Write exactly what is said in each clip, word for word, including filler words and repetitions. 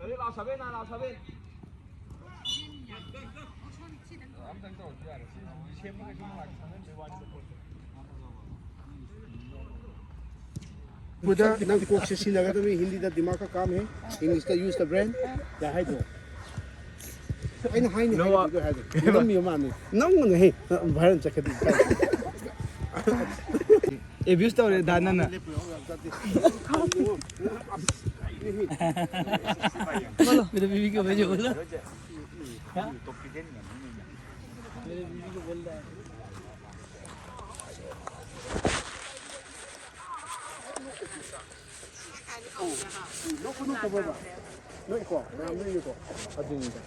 Sabi, last seven na, last seven. ꯑꯝꯇꯪ ꯇꯧꯔꯁꯨ ꯌꯥꯔꯦ꯫ ꯁꯤ ꯁꯦꯝꯕꯒꯩꯁꯨ ꯅꯨꯡꯉꯥꯏꯇꯦ, ꯁꯪꯍꯟꯕꯩ ꯋꯥꯅꯤꯗ ꯄꯣꯠꯇꯣ꯫ ꯄꯨꯗ ꯅꯪ ꯀꯣꯛꯁꯦ ꯁꯤꯖꯤꯟꯅꯒꯗꯕꯅꯤ꯫ ꯍꯤꯟꯗꯤꯗ ꯗꯤꯃꯥꯒ ꯀꯥꯝ ꯍꯦ, ꯏꯪꯂꯤꯁꯇ use the brain ꯀꯥꯏ ꯍꯥꯏꯗ꯭ꯔꯣ? ꯑꯩꯅ ꯍꯥꯏꯅꯤ, ꯅꯣ, ꯍꯥꯏꯒꯗꯣꯏꯗꯣ ꯍꯥꯏꯗꯣ꯫ ꯅꯣ꯫ ꯅꯝꯃꯤꯕ ꯃꯥꯅꯤ꯫ ꯅꯪꯅ ꯍꯦ viral ꯆꯠꯀꯗꯣꯏ꯫ ꯑꯦꯕ꯭ꯌꯨꯁ ꯇꯧꯔꯦ ꯗꯥ ꯅꯪꯅ꯫ बोलो, मेरे बीवी को भेजो, बोलो। क्या? मेरे बीवी को बोल रहा है। ꯅꯣꯛꯄ ꯅꯣꯛꯇꯕ꯭ꯔꯕ? ꯅꯣꯛꯏꯀꯣ? ꯃꯌꯥꯝ ꯅꯣꯛꯏꯀꯣ? ꯑꯗꯨꯅꯤꯗ꯫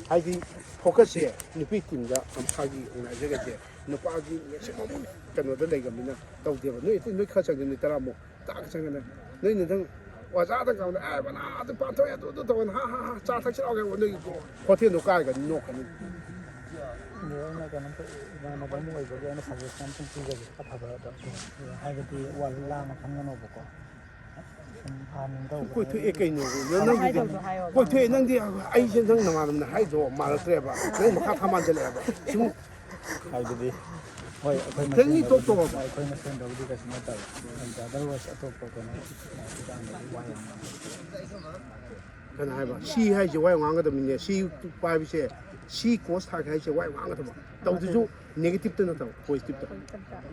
ꯍꯥꯏꯗꯤ focusꯁꯦ ꯅꯨꯄꯤ teamꯗ ꯃꯁꯥꯒꯤ organizerꯒꯁꯦ ꯅꯨꯄꯥꯒꯤ maximum ꯀꯩꯅꯣꯗ ꯂꯩꯒ꯭ꯔꯕꯅꯤꯅ ꯇꯧꯗꯦꯕ꯫ ꯅꯣꯏ ꯑꯇꯩ ꯅꯣꯏ ꯈꯔ ꯆꯪꯉꯦ, ꯅꯣꯏ ꯇꯔꯥꯃꯨꯛ ꯇꯥꯛ ꯆꯪꯉꯦ꯫ ꯅꯣꯏꯅ ꯅꯪ ꯑꯣꯖꯥꯗ ꯀꯥꯎꯅ ꯑꯦ ꯕꯂꯥ ꯑꯗꯨ ꯄꯥꯊꯣꯛꯑꯦ ꯑꯗꯨ ꯑꯗꯨ ꯇꯧꯋꯦ ꯍꯥ ꯍꯥ ꯍꯥ ꯆꯥ ꯊꯛꯁꯤ ꯂꯥꯎꯒꯦ ꯅꯣꯏ ꯍꯣꯇꯦꯜꯗꯣ ꯀꯥꯏꯒꯅꯤ ꯅꯣꯛꯀꯅꯤ꯫ ꯑꯗꯣ ꯑꯩꯅ ꯀꯩꯅꯣꯝꯇ ꯏꯃꯥꯟꯅꯕ ꯑꯃ ꯑꯣꯏꯕꯒꯤ ꯑꯩꯅ suggestion ꯑꯃꯇꯪ ꯄꯤꯖꯒꯦ ꯑꯐꯕꯗ꯫ ꯍꯥꯏꯕꯗꯤ ꯋꯥ ꯂꯥꯟꯅ ꯈꯟꯒꯅꯣꯕꯀꯣ꯫ ꯁꯨꯝ ꯐꯍꯟꯅꯤꯡꯗꯧꯕ꯫ ꯀꯣꯏꯊꯣꯛꯑꯦ ꯀꯩꯅꯣ? ꯅꯪ ꯍꯥꯏꯗꯧꯗꯣ ꯍꯥꯏꯌꯣꯕ꯫ ꯀꯣꯏꯊꯣꯛꯑꯦ ꯅꯪꯗꯤ꯫ ꯑꯩꯁꯦ ꯅꯪ ꯅꯃꯥꯟꯅꯕꯅ ꯍꯥꯏꯗꯣ ꯃꯥꯜꯂꯛꯇ꯭ꯔꯦꯕ꯫ ꯅꯪ ꯃꯈꯥ ꯊꯥ ꯃꯥꯟꯁꯤꯜꯂꯛꯑꯦꯕ꯫ ꯁꯨꯝ ꯍꯥꯏꯕꯗꯤ ꯍꯣꯏ ꯑꯩꯈꯣꯏ ꯈꯤꯇꯪꯗꯤ ꯃꯁꯦꯟꯗꯕꯨꯗꯤ ꯇꯣꯛ ꯇꯣꯛꯑꯣꯕ꯫ ꯑꯩꯈꯣꯏ ꯃꯁꯦꯟꯗꯕꯨꯗꯤ ꯀꯩꯁꯨ ꯅꯠꯇꯕ꯫ ꯑꯗꯨꯗ otherwise ꯑꯇꯣꯞꯄ ꯀꯩꯅꯣ ꯃꯇꯥꯡꯗꯗꯤ ꯋꯥ ꯌꯥꯝ ꯉꯥꯡꯉꯦ꯫ ꯀꯩꯅꯣ ꯍꯥꯏꯕ ꯁꯤ ꯍꯥꯏꯁꯦ ꯋꯥ ꯌꯥꯝ ꯉꯥꯡꯒꯗꯕꯅꯤꯅꯦ꯫ ꯁꯤ ꯄꯥꯏꯕꯁꯦ ꯁꯤ course ꯊꯥꯒꯦ ꯍꯥꯏꯁꯦ ꯋꯥ ꯌꯥꯝ ꯉꯥꯡꯒꯗꯕ꯫ ꯇꯧꯗꯣꯏꯁꯨ negative ꯇ ꯅꯠꯇꯕ positive ꯇ꯫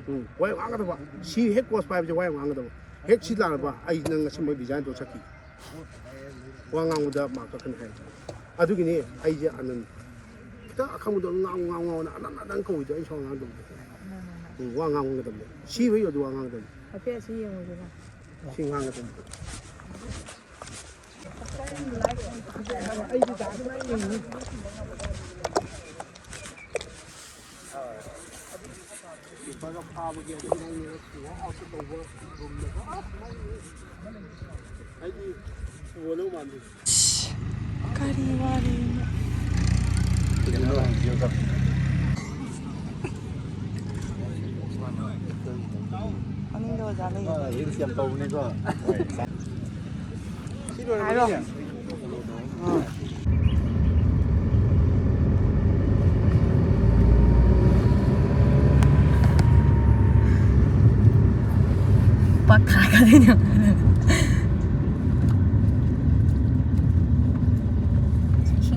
ꯎꯝ, ꯋꯥ ꯌꯥꯝ ꯉꯥꯡꯒꯗꯕ꯫ ꯁꯤ ꯍꯦꯛ course ꯄꯥꯏꯕꯁꯦ ꯋꯥ ꯌꯥꯝ ꯉꯥꯡꯒꯗꯕ꯫ ꯍꯦꯛ ꯁꯤ ꯂꯥꯛꯂꯕ ꯑꯩ ꯅꯪ ꯉꯁꯤ ꯃꯣꯏ resign ꯇꯧ ꯆꯠꯈꯤ꯫ ꯋꯥ ꯉꯥꯡꯕꯗ mark ꯀꯛꯀꯅꯤ ꯍꯥꯏ꯫ ꯑꯗꯨꯒꯤꯅꯤ ꯑꯩꯁꯦ ꯑꯅꯟ ꯈꯤꯇꯪ ꯑꯈꯪꯕꯗꯣ ꯉꯥꯡꯉꯨ ꯉꯥꯡꯉꯨ ꯉꯥꯡꯉꯨꯅ ꯑꯅꯟ ꯑꯅꯟ ꯀꯧꯏꯗꯣ ꯑꯩ ꯁꯨꯡꯉꯥꯡ ꯉꯥꯡꯗꯕꯗꯣ꯫ ꯎꯝ, ꯋꯥ ꯉꯥꯡꯒꯗꯕꯅꯦ꯫ ꯁꯤ ꯍꯣꯏ ꯑꯗꯨ ꯋꯥ ꯉꯥꯡꯒꯗꯕꯅꯦ꯫ ꯍꯥꯏꯐꯦꯠ ꯑꯁꯤ ꯌꯦꯡꯉꯨꯁꯤꯅ꯫ ꯁꯤ ꯉꯥꯡꯒꯗꯕꯅꯦ꯫ ꯀꯔꯤ ꯋꯥꯔꯤꯅꯣ? ꯃꯅꯤꯡꯗ ꯑꯣꯖꯥ ꯂꯩꯌꯦ꯫ ꯔꯤꯜꯁ ꯌꯥꯝ ꯇꯧꯕꯅꯤꯀꯣ꯫ ꯍꯥꯏꯔꯣ꯫ ꯄꯥꯛ ꯊꯥꯔꯛꯀꯗꯣꯏꯅꯦ꯫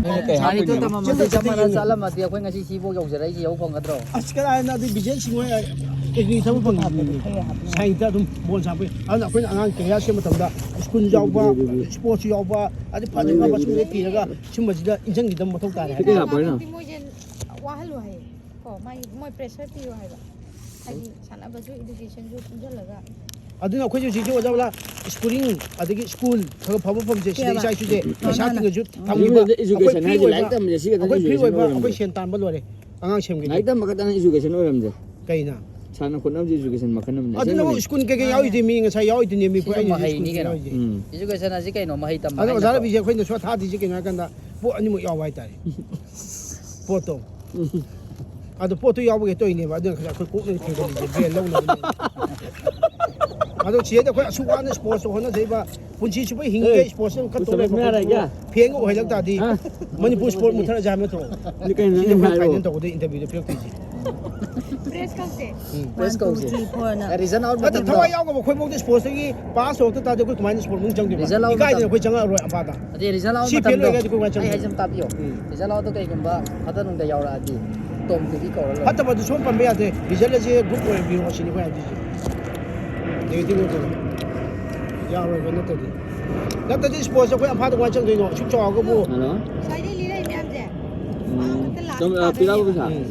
ꯅꯪꯅ ꯀꯩ ꯍꯥꯞꯄꯤꯅꯣ? ꯆꯞ ꯃꯥꯟꯅ ꯆꯠꯂꯝꯃꯗꯤ ꯑꯩꯈꯣꯏ ꯉꯁꯤ ꯁꯤꯐꯥꯎ ꯌꯧꯖꯔꯛꯏꯁꯦ ꯌꯧ ꯐꯪꯒꯗ꯭ꯔꯣ? ꯑꯁ, ꯀꯗꯥꯏꯅ ꯑꯗꯨ ꯕꯤꯖꯦꯟ ꯁꯤꯡꯍꯣꯏ ꯀꯩꯀꯩ ꯊꯕꯛ ꯐꯪꯉꯤ? ꯁꯥꯏꯟꯁꯇ ꯑꯗꯨꯝ ꯕꯣꯜ ꯁꯥꯟꯅꯕ꯫ ꯑꯗꯨꯅ ꯑꯩꯈꯣꯏꯅ ꯑꯉꯥꯡ ꯀꯦꯔꯤꯌꯔ ꯁꯦꯝꯕ ꯃꯇꯝꯗ ꯁ꯭ꯀꯨꯜ ꯌꯥꯎꯕ, ꯁ꯭ꯄꯣꯔꯠꯁ ꯌꯥꯎꯕ, ꯑꯗꯩ ꯐꯖ ꯐꯖꯕ ꯁ꯭ꯀꯨꯜꯗ ꯊꯤꯔꯒ ꯁꯨꯝꯕꯁꯤꯗ ꯏꯟꯁꯤꯟꯈꯤꯗꯕ ꯃꯊꯧ ꯇꯥꯔꯦ꯫ ꯀꯩ ꯂꯥꯛꯄ ꯍꯥꯏꯅꯣ? ꯃꯣꯏꯁꯦ ꯋꯥꯍꯜꯂꯨ ꯍꯥꯏꯌꯦ꯫ ꯀꯣ, ꯃꯥꯒꯤ ꯃꯣꯏ ꯄ꯭ꯔꯦꯁꯔ ꯄꯤꯌꯨ ꯍꯥꯏꯕ꯫ ꯍꯥꯏꯗꯤ ꯁꯥꯟꯅꯕꯁꯨ ꯏꯗꯨꯀꯦꯁꯟꯁꯨ ꯄꯨꯟꯁꯤꯜꯂꯒ꯫ ꯑꯗꯨꯅ ꯑꯩꯈꯣꯏꯁꯨ ꯍꯧꯖꯤꯛꯁꯦ ꯑꯣꯖꯥ ꯕꯂꯥ, ꯁ꯭ꯀꯨꯂꯤꯡ ꯑꯗꯒꯤ ꯁ꯭ꯀꯨꯜ ꯈꯔ ꯐꯕ ꯃꯐꯝꯁꯦ ꯁꯤꯗ ꯀꯩꯕ? ꯏꯆꯥ ꯏꯁꯨꯁꯦ ꯄꯩꯁꯥ ꯃꯥꯅ ꯇꯤꯡꯉꯁꯨ ꯊꯝꯈꯤꯕ꯫ ꯌꯨꯝꯗ ꯑꯩꯈꯣꯏ education ꯐ꯭ꯔꯤ ꯍꯥꯏꯁꯦ ꯑꯣꯏꯕ, ꯂꯥꯏꯔꯤꯛ ꯇꯝꯕꯁꯦ ꯁꯤ ꯈꯛꯇꯅ ꯑꯩꯈꯣꯏ ꯐ꯭ꯔꯤ education ꯑꯣꯏꯕ, ꯑꯣꯏꯔꯝꯗ꯭ꯔꯦ꯫ ꯑꯩꯈꯣꯏ ꯁꯦꯟ ꯇꯥꯟꯕ ꯂꯣꯏꯔꯦ꯫ ꯑꯉꯥꯡ ꯁꯦꯝꯒꯦꯗꯤ꯫ ꯂꯥꯏꯔꯤꯛ ꯇꯝꯕ ꯈꯛꯇꯅ education ꯑꯣꯏꯔꯝꯗ꯭ꯔꯦ꯫ ꯀꯩꯅ? ꯁꯥꯟꯅ ꯈꯣꯠꯅꯕꯁꯦ education ꯃꯈꯜ ꯑꯃꯅꯤ꯫ ꯑꯗꯨꯅꯕꯨ ꯑꯁꯦꯡꯕꯅꯤ꯫ ꯁ꯭ꯀꯨꯜ ꯀꯩꯀꯩ ꯌꯥꯎꯔꯤꯗꯨꯗꯤ ꯃꯤ ꯉꯁꯥꯏ ꯌꯥꯎꯔꯤꯗꯨꯅꯦ ꯃꯤ ꯁꯤꯁꯨ ꯄꯨꯔꯥ ꯃꯍꯩꯅꯤ ꯁ꯭ꯀꯨꯜ ꯀꯩꯅꯣ꯫ ꯌꯥꯎꯔꯤꯁꯦ꯫ ꯎꯝ꯫ Education ꯑꯁꯤ ꯀꯩꯅꯣ ꯃꯍꯩ ꯇꯝꯕ ꯑꯗꯣ ꯍꯥꯏ ꯑꯣꯖꯥ ꯅꯠꯇ꯭ꯔꯣ? ꯔꯕꯤꯁꯦ ꯑꯩꯈꯣꯏꯅ ꯁꯨꯡꯊꯥ ꯊꯥꯗ꯭ꯔꯤꯁꯦ ꯀꯩꯅꯣ ꯍꯥꯏ ꯀꯥꯟꯗ ꯄꯣꯠ ꯑꯅꯤꯃꯛ ꯌꯥꯎꯕ ꯍꯥꯏꯇꯥꯔꯦ꯫ ꯄꯣꯠꯇꯣ꯫ ꯑꯗꯣ ꯄꯣꯠꯇꯣ ꯌꯥꯎꯕꯒꯤ ꯇꯧꯔꯤꯅꯦꯕ꯫ ꯑꯗꯨꯅ ꯈꯔ ꯑꯩꯈꯣꯏ ꯀꯣꯛꯅ ꯊꯦꯡꯒꯠꯂꯤꯁꯦ ꯕ꯭ꯔꯦꯟ ꯂꯧꯅꯕꯅꯦ꯫ ꯑꯗꯣ ꯁꯤꯗꯩꯗ ꯑꯩꯈꯣꯏ ꯑꯁꯨꯛ ꯋꯥꯅ ꯁ꯭ꯄꯣꯔꯠꯁ ꯍꯣꯠꯅꯖꯩꯕ, ꯄꯨꯟꯁꯤ ꯆꯨꯞꯄ ꯍꯤꯡꯉꯤꯒꯦ ꯑꯦ, ꯁ꯭ꯄꯣꯔꯠꯁ ꯑꯃ ꯈꯟꯇꯣꯛ ꯄꯨꯁꯜꯂꯛꯄ ꯂꯩꯕ ꯌꯥꯔꯦ, ꯄꯣꯠꯇꯨꯕꯨ ꯌꯥ꯫ ꯐꯦꯟꯒ ꯑꯣꯏꯍꯜꯂꯛ ꯇꯥꯔꯗꯤ ꯍꯥ? ꯃꯅꯤꯄꯨꯔ ꯁ꯭ꯄꯣꯔꯠ ꯃꯨꯠꯊꯔꯛꯑꯁꯦ ꯍꯥꯏꯕ ꯅꯠꯇ꯭ꯔꯣ? ꯑꯗꯨ ꯀꯩꯅꯣ ꯁꯤꯗꯤ ꯅꯪ ꯑꯩꯈꯣꯏ ꯍꯥꯏꯔꯣ? ꯐꯥꯏꯅꯦꯜ ꯇꯧꯕꯗ ꯏꯟꯇꯔꯚ꯭ꯌꯨꯗ ꯄꯤꯔꯛꯇꯣꯏꯁꯦ꯫ ꯄ꯭ꯔꯦꯁ ꯀꯧꯁꯦ꯫ ꯎꯝ꯫ Press ꯀꯧꯁꯦ꯫ One, two, three, four ꯅ꯫ ꯑꯦ, result out ꯅꯠꯇꯦ, ꯃꯇꯝꯗ꯫ ꯊꯋꯥꯏ ꯌꯥꯎꯗꯕ ꯑꯩꯈꯣꯏꯐꯥꯎꯗ ꯁ꯭ꯄꯣꯔꯠꯁꯇꯒꯤ ꯄꯥꯁ ꯇꯧꯔꯛꯇ ꯇꯥꯔꯗꯤ ꯑꯩꯈꯣꯏ ꯀꯃꯥꯏꯅ ꯁ꯭ꯄꯣꯔꯠ ꯃꯅꯨꯡ ꯆꯪꯗꯣꯏꯕ? Result out ꯏꯀꯥꯏꯗꯅ ꯃꯇꯝ꯫ ꯑꯩꯈꯣꯏ ꯆꯪꯉꯛꯑꯔꯣꯏ ꯑꯝꯄꯥꯗ꯫ ꯑꯗꯩ result out ꯁꯤ ꯐꯦꯜ ꯃꯇꯝꯗꯣ ꯑꯣꯏꯔꯒꯗꯤ ꯑꯩꯈꯣꯏ ꯀꯃꯥꯏꯅ ꯑꯩ ꯆꯪꯗꯣꯏꯕ? ꯍꯥꯏꯁꯦ ꯑꯝ ꯇꯥꯕꯤꯌꯣ꯫ ꯎꯝ꯫ Result outꯗꯣ ꯀꯩꯒꯨꯝꯕ ꯐꯠꯇ ꯅꯨꯡꯗ ꯌꯥꯎꯔꯛꯑꯗꯤ ꯇꯣꯝ ꯇꯤꯚꯤ ꯀꯧꯔ ꯂꯣꯏꯔꯦ꯫ ꯐꯠꯇꯕꯗꯨ ꯁꯨꯝ ꯄꯟꯕ ꯌꯥꯗꯦ꯫ Result ꯑꯁꯦ group ꯑꯣꯏꯅ ꯄꯤꯔꯛꯑꯣ ꯁꯤꯅꯤ ꯑꯩꯈꯣꯏ ꯍꯥꯏꯗꯣꯏꯁꯦ꯫ Negative ꯅꯠꯇꯕ꯫ ꯌꯥꯔꯣꯏꯕ ꯅꯠꯇ꯭ꯔꯗꯤ꯫ ꯅꯠꯇ꯭ꯔꯗꯤ ꯁ꯭ꯄꯣꯔꯠꯁ ꯑꯩꯈꯣꯏ ꯑꯝꯐꯥꯗ ꯀꯃꯥꯏꯅ ꯆꯪꯗꯣꯏꯅꯣ? ꯑꯁꯨꯛ ꯆꯥꯎꯔꯒꯕꯨ꯫ ꯍꯜꯂꯣ꯫ ꯉꯁꯥꯏꯗꯩ ꯂꯤꯔꯛꯏ ꯃꯌꯥꯝꯁꯦ꯫ ꯎꯝ꯫ ꯑꯝꯇ ꯂꯥꯛꯄ ꯑꯗꯨꯝ, ꯑ, ꯄꯤꯔꯛꯑꯣ ꯇꯥꯗꯣꯏꯅꯦꯕ꯫ ꯄꯩꯁꯥ꯫ ꯎꯝ꯫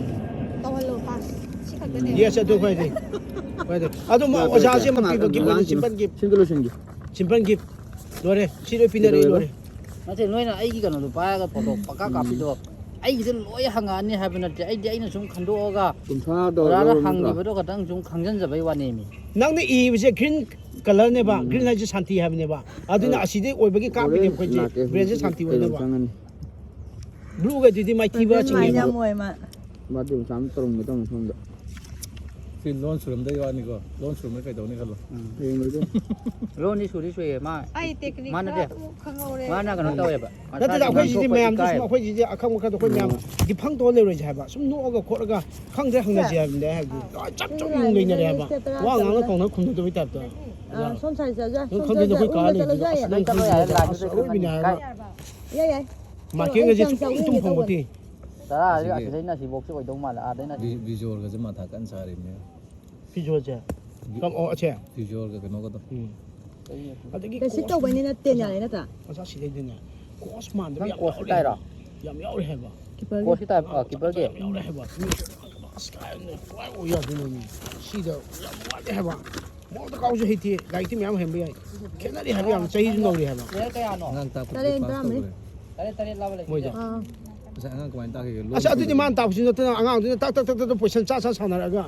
ꯇꯧꯍꯜꯂꯣ, ꯄꯥꯁ꯫ ꯁꯤ ꯈꯛꯇꯅꯦ꯫ Yes, ꯑꯗꯨ ꯑꯩꯈꯣꯏꯗꯤ꯫ ꯑꯩꯈꯣꯏꯗꯤ꯫ ꯑꯗꯨꯝ ꯌꯥꯗ꯭ꯔꯦ, ꯑꯣꯖꯥꯁꯦ ꯌꯥꯗ꯭ꯔꯦ꯫ ꯑꯃ ꯄꯤꯕ, gift ꯑꯣꯏꯅ ꯁꯤꯝꯄꯜ gift꯫ ꯁꯤꯝꯄꯜ ꯂꯣꯏꯁꯟꯒꯦ꯫ Simple gift꯫ ꯂꯣꯏꯔꯦ꯫ ꯁꯤ ꯂꯣꯏ ꯄꯤꯅꯔꯦ, ꯀꯩꯗꯧꯔꯦꯕ? ꯂꯣꯏꯔꯦ꯫ ꯅꯠꯇꯦ, ꯅꯣꯏꯅ ꯑꯩꯒꯤ ꯀꯩꯅꯣꯗꯣ ꯄꯥꯏꯔꯒ ꯐꯣꯇꯣ ꯄꯪꯀꯥꯞ ꯀꯥꯞꯄꯤꯗꯣ, ꯑꯩꯒꯤꯗ ꯂꯣꯏ ꯍꯪꯉꯛꯑꯅꯤ ꯍꯥꯏꯕ ꯅꯠꯇꯦ꯫ ꯑꯩꯗꯤ ꯑꯩꯅ ꯁꯨꯝ ꯈꯟꯗꯣꯛꯑꯒ ꯀꯨꯟꯊ꯭ꯔꯥ ꯇꯧꯔ ꯑꯣꯖꯥꯅ ꯂꯧꯔꯕ ꯅꯠꯇ꯭ꯔꯣ? ꯍꯪꯈꯤꯕꯗꯣ ꯈꯛꯇꯪ ꯁꯨꯝ ꯈꯪꯖꯟꯖꯕꯩ ꯋꯥꯅꯦꯃꯤ꯫ ꯅꯪꯅ ꯏꯕꯁꯦ green colourꯅꯦꯕ, ꯎꯝ꯫ Green ꯍꯥꯏꯁꯦ ꯁꯥꯟꯇꯤ ꯍꯥꯏꯕꯅꯦꯕ꯫ ꯑꯗꯨꯅ ꯑ, ꯑꯁꯤꯗꯩ ꯑꯣꯏꯕꯒꯤ ꯀꯥꯞꯄꯤꯅꯦꯕ ꯍꯣꯔꯦꯟ ꯑꯩꯈꯣꯏꯁꯦ, ꯂꯥꯛꯀꯦ, brainꯁꯦ ꯍꯧꯖꯤꯛ ꯁꯥꯟꯇꯤ ꯀꯩꯅꯣ ꯑꯣꯏꯅꯕ꯫ ꯆꯪꯉꯅꯤ꯫ Blueꯒꯗꯨꯗꯤ ꯃꯥꯏꯊꯤꯕ ꯑꯗꯨ ꯁꯨꯃꯥꯏꯅ ꯆꯤꯡꯉꯦꯕ꯫ ꯌꯥꯝ ꯑꯣꯏ ꯃꯥ꯫ ꯃꯥꯗꯤ ꯃꯆꯥ ꯑꯃ ꯇꯧꯔꯝꯒꯦ ꯇꯧꯕ ꯁꯣꯝꯗ꯫ ꯁꯤ ꯂꯣꯟ ꯁꯨꯔꯝꯗꯩ ꯋꯥꯅꯤꯀꯣ, ꯂꯣꯟ ꯁꯨꯔꯝꯗ ꯀꯩꯗꯧꯅꯤ ꯈꯜꯂꯣ꯫ ꯍꯌꯦꯡ ꯂꯣꯏꯗꯣꯏꯅꯤ꯫ ꯂꯣꯟꯗꯤ ꯁꯨꯗꯤ ꯁꯨꯏꯌꯦ ꯃꯥ꯫ ꯑꯩ ꯇꯦꯛꯅꯤꯛ ꯃꯥꯅꯗꯤ ꯈꯔ ꯑꯃꯨꯛ ꯈꯪꯍꯧꯔꯦ꯫ ꯃꯥꯅ ꯀꯩꯅꯣ ꯇꯧꯋꯦꯕ꯫ ꯅꯠꯇꯦꯗ, ꯑꯩꯈꯣꯏ ꯁꯤꯗꯤ ꯃꯌꯥꯝꯁꯨ ꯁꯨꯝ ꯑꯩꯈꯣꯏ ꯁꯤꯗꯤ ꯑꯈꯪꯕ ꯈꯔꯗꯣ ꯑꯩꯈꯣꯏ ꯃꯌꯥꯝ ꯗꯤꯐꯪ ꯇꯧꯔ ꯂꯩꯔꯣꯏꯁꯦ ꯍꯥꯏꯕ꯫ ꯁꯨꯝ ꯅꯣꯛꯑꯒ ꯈꯣꯠꯂꯒ ꯈꯪꯗ꯭ꯔꯦ ꯍꯪꯅꯁꯦ ꯍꯥꯏꯕꯅꯤꯗ꯫ ꯍꯥꯏꯕꯗꯤ ꯂꯣꯏ ꯆꯞ ꯆꯞ ꯌꯨꯡ ꯂꯩꯅꯔꯦ ꯍꯥꯏꯕ꯫ ꯋꯥ ꯉꯥꯡꯅ ꯀꯧꯅ ꯈꯨꯝꯅꯗꯕꯩ ꯇꯥꯏꯞꯇ꯫ ꯑ, ꯁꯣꯝ ꯁꯥꯏꯗ ꯆꯠꯂꯁꯦ꯫ ꯅꯪ ꯁꯣꯝ ꯈꯪꯗꯦ, ꯆꯠꯂꯁꯦ꯫ ꯅꯈꯣꯏ ꯀꯥ ꯁꯣꯝ ꯂꯩꯁꯤꯗꯤ ꯆꯠꯂꯁꯦ꯫ ꯑꯁ ꯅꯪ ꯈꯪꯗꯦ꯫ ꯑꯁ ꯑꯔꯣꯏꯕꯤꯅꯦ ꯍꯥꯏꯕ꯫ ꯌꯥꯏ, ꯌꯥꯏ꯫ ꯆꯠꯂꯣ, ꯑꯩ ꯃꯥꯏꯀꯦꯟꯒꯁꯦ ꯌꯥꯝ ꯁꯨꯡꯇꯨꯝ ꯆꯥꯎꯅ ꯌꯦꯡꯒꯦ ꯐꯪꯕꯣꯠꯇꯦ꯫ ꯇꯔꯥ ꯑꯁꯤꯒꯤ ꯑꯁꯤꯗꯩꯅ ꯑꯁꯤꯐꯥꯎꯁꯤ ꯑꯣꯏꯗꯧ ꯃꯥꯜꯂꯦ꯫ ꯑꯥꯗꯩꯅ ꯚꯤ- ꯚꯤꯖꯨꯋꯦꯜꯒꯁꯦ ꯃꯊꯥ ꯀꯟꯅ ꯁꯥꯔꯤꯕꯅꯦ꯫ ꯐꯤꯖꯣꯜꯁꯦ꯫ ꯀꯝ-, ꯑꯣ, ꯑꯁꯦ꯫ ꯚꯤꯖꯨꯋꯦꯜꯒ ꯀꯩꯅꯣꯒꯗꯣ꯫ ꯎꯝ꯫ ꯑꯗꯒꯤ ꯀꯩꯁꯨ ꯇꯧꯕꯩꯅꯦ ꯅꯠꯇꯦꯅꯦ, ꯌꯥꯔꯦ ꯅꯠꯇ꯭ꯔꯥ? ꯃꯆꯥ ꯁꯤꯗꯩꯗꯅꯦ꯫ ꯀꯣꯁ ꯃꯥꯟꯗꯕ ꯅꯪ ꯌꯥꯝ ꯀꯣꯁ ꯌꯥꯎꯔꯦ ꯇꯥꯏꯔꯣ? ꯍꯥꯏꯕ꯫ ꯌꯥꯝ ꯌꯥꯎꯔꯦ ꯍꯥꯏꯕ꯫ ꯀꯤꯄꯔꯒꯤ꯫ ꯀꯣꯁꯀꯤ ꯇꯥꯏꯞ ꯑ, ꯀꯤꯄꯔꯒꯤ꯫ ꯌꯥꯝ ꯌꯥꯎꯔꯦ ꯍꯥꯏꯕ꯫ ꯃꯤ ꯑꯁ ꯀꯥꯏ ꯀꯃꯥꯏ ꯑꯣꯏ ꯌꯥꯗꯣꯏꯅꯣ ꯃꯤ꯫ ꯁꯤꯗ ꯌꯥꯝ ꯋꯥꯠꯂꯦ ꯍꯥꯏꯕ꯫ ꯃꯉꯣꯟꯗ ꯀꯥꯎꯁꯨ ꯍꯩꯇꯦ꯫ ꯂꯥꯏꯔꯤꯛꯇꯤ ꯃꯌꯥꯝ ꯍꯩꯔꯝꯕ ꯌꯥꯏ꯫ ꯈꯦꯠꯅꯔꯤ ꯍꯥꯏꯕ ꯌꯥꯝ, ꯆꯍꯤꯁꯨ ꯅꯧꯔꯤ ꯍꯥꯏꯕ꯫ ꯄ꯭ꯂꯦꯌꯔ ꯀꯌꯥꯅꯣ? ꯑꯉꯥꯡ ꯇꯥꯛꯄꯗꯤ ꯇꯔꯦꯠ, ꯄꯥꯁ ꯇꯔꯥꯃꯔꯤ꯫ ꯇꯧꯈ꯭ꯔꯦ꯫ ꯇꯔꯦꯠ ꯇꯔꯦꯠ ꯂꯥꯕ ꯂꯩ꯫ ꯃꯣꯏꯗ꯫ ꯑꯥ꯫ ꯑꯁ ꯑꯉꯥꯡ ꯀꯃꯥꯏꯅ ꯇꯥꯛꯈꯤꯒꯦ? ꯂꯣꯟ ꯑꯁ ꯑꯗꯨꯗꯤ ꯁꯨꯅ ꯃꯥꯅ ꯇꯥꯛꯄꯁꯨ ꯅꯠꯇꯅ ꯑꯉꯥꯡꯗꯨꯅ ꯇꯥꯛ ꯇꯥꯛ ꯇꯥꯛ ꯇꯥꯛ ꯄꯣꯏꯁꯟ ꯆꯥ ꯆꯥ ꯁꯥꯟꯅꯔꯒ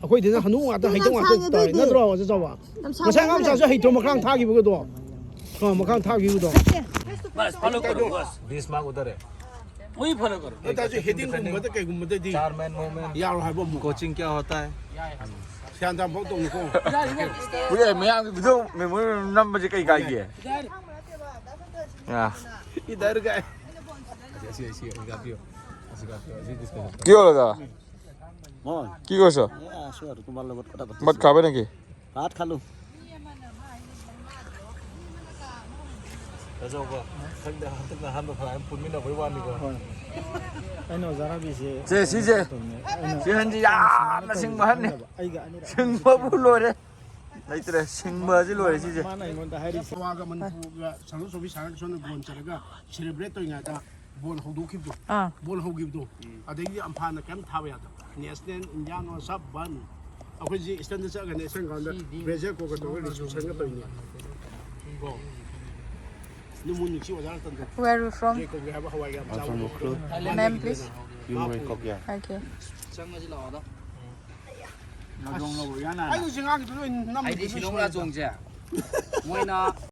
ꯑꯩꯈꯣꯏꯗꯅ ꯍꯅꯨ ꯉꯥꯛꯇ ꯍꯩꯇꯧ ꯉꯥꯛꯇ ꯇꯧꯔꯦ꯫ ꯅꯠꯇ꯭ꯔꯣ ꯑꯣꯖꯥ ꯆꯥꯎꯕ? ꯉꯁꯥꯏ ꯑꯉꯥꯡ ꯃꯆꯥꯁꯨ ꯍꯩꯇ꯭ꯔꯣ ꯃꯈꯥꯡ ꯊꯥꯈꯤꯕꯗꯣ? ꯑ, ꯃꯈꯥꯡ ꯊꯥꯈꯤꯕꯗꯣ꯫ बीस मार्क उधर है। वही फॉलो करो। ꯅꯠꯇ꯭ꯔꯁꯨ ꯍꯦꯗꯤꯡꯒꯨꯝꯕꯗ ꯀꯩꯒꯨꯝꯕꯗꯗꯤ चार मैन मूवमेंट। ꯌꯥꯔꯣꯏ ꯍꯥꯏꯕ ꯑꯃꯨꯛ꯫ कोचिंग क्या होता है? ꯁ꯭ꯌꯥꯟ ꯇꯥꯟ ꯐꯥꯎ ꯇꯧꯅꯤꯀꯣ꯫ ꯎꯌꯦ ꯃꯌꯥꯝꯒꯤ ꯚꯤꯗꯤꯑꯣ ꯃꯦꯃꯣꯔꯤ ꯅꯝꯕꯁꯦ ꯀꯩ ꯀꯥꯏꯒꯦ? ꯌꯥ꯫ ꯏꯗꯔꯒ꯫ ꯑꯁꯤ, ꯑꯁꯤ, ꯑꯁꯤ ꯀꯥꯞꯄꯤꯌꯣ꯫ ꯑꯁꯤ ꯀꯥꯞꯄꯤꯌꯣ꯫ ꯑꯁꯤ ꯗꯤꯁꯀꯁꯟ꯫ কি হলো দাদা? মই কি কৰিছ? এ আছো আৰু তোমাৰ লগত কথা পাতি ভাত খাবে নেকি? ভাত খালো। ꯑꯆꯧꯕ ꯈꯪꯗꯦ ꯍꯟꯗꯛꯅ ꯑꯍꯥꯟꯕ ꯐꯥꯏꯅꯦꯜ ꯄꯨꯟꯃꯤꯟꯅꯕꯩ ꯋꯥꯅꯤꯀꯣ꯫ ꯑꯩꯅ ꯑꯣꯖꯥ ꯔꯥꯕꯤꯁꯦ ꯁꯦ, ꯁꯤꯁꯦ꯫ ꯇꯧꯅꯦ꯫ ꯑꯩꯅ ꯁꯤ ꯍꯟꯁꯤ ꯌꯥꯝꯅ ꯁꯤꯡꯕ ꯍꯟꯅꯤ꯫ ꯑꯩꯒ ꯑꯅꯤꯔꯛ ꯁꯤꯡꯕꯕꯨ ꯂꯣꯏꯔꯦ꯫ ꯂꯩꯇ꯭ꯔꯦ꯫ ꯁꯤꯡꯕꯁꯤ ꯂꯣꯏꯔꯦ ꯁꯤꯁꯦ꯫ ꯃꯥꯅ ꯑꯩꯉꯣꯟꯗ ꯍꯥꯏꯔꯤꯁꯦ꯫ ꯒꯣꯋꯥꯒ ꯃꯅꯤꯄꯨꯔꯒ ꯁꯥꯟꯅ ꯆꯧꯕꯤ ꯁꯥꯟꯅ ꯁꯣꯝꯗ ꯕꯣꯜ ꯆꯠꯂꯒ ꯁꯦꯂꯦꯕ꯭ꯔꯦꯠ ꯇꯧꯔꯤꯉꯩꯗ ꯕꯣꯜ ꯍꯧꯗꯣꯛꯈꯤꯕꯗꯣ꯫ ꯑꯥ꯫ ꯕꯣꯜ ꯍꯧꯈꯤꯕꯗꯣ꯫ ꯑꯗꯒꯤꯗꯤ ꯑꯝꯐꯥꯅ ꯀꯩꯝ ꯊꯥꯕ ꯌꯥꯗꯕ꯫ ꯅꯦꯁꯅꯦꯜ ꯏꯟꯗꯤꯌꯥꯟ ꯋꯥꯁ ꯑꯞ ꯕꯟ꯫ ꯑꯩꯈꯣꯏꯁꯤ ꯏꯁꯇꯟꯗ ꯆꯠꯂꯒꯅꯦ ꯏꯁꯇꯟ ꯒ꯭ꯔꯥꯎꯟꯗ ꯕ꯭ꯔꯦꯖꯔ ꯀꯣꯛꯀ ꯇꯧꯔꯒ ꯔꯤꯁꯤꯞꯁꯟꯒ ꯇꯧꯔꯤꯅꯦ꯫ ꯀꯣ꯫ ꯅꯨꯃꯨ ꯅꯨꯡꯁꯤ ꯑꯣꯖꯥ ꯔꯇꯟꯗꯣ꯫ Where are you from? ꯖꯦꯀꯣꯕꯒꯤ ꯍꯥꯏꯕ ꯍꯋꯥꯏꯒ ꯌꯥꯝ ꯆꯥꯕꯗꯣ꯫ Name, please. ꯌꯨꯝ ꯑꯣꯏ ꯀꯧꯀꯦ꯫ Okay. ꯆꯪꯉꯁꯤ ꯂꯥꯛꯑꯣꯗ꯫ ꯑꯩ ꯍꯧꯖꯤꯛ ꯉꯥꯡꯉꯤꯗꯣ ꯂꯣꯏ ꯅꯝꯃꯤꯗꯣ ꯑꯩꯗꯤ ꯂꯣꯏ ꯁꯤꯂꯣꯡ ꯁꯣꯏꯔꯦ꯫ ꯂꯥꯖꯣꯡꯁꯦ ꯃꯣꯏꯅ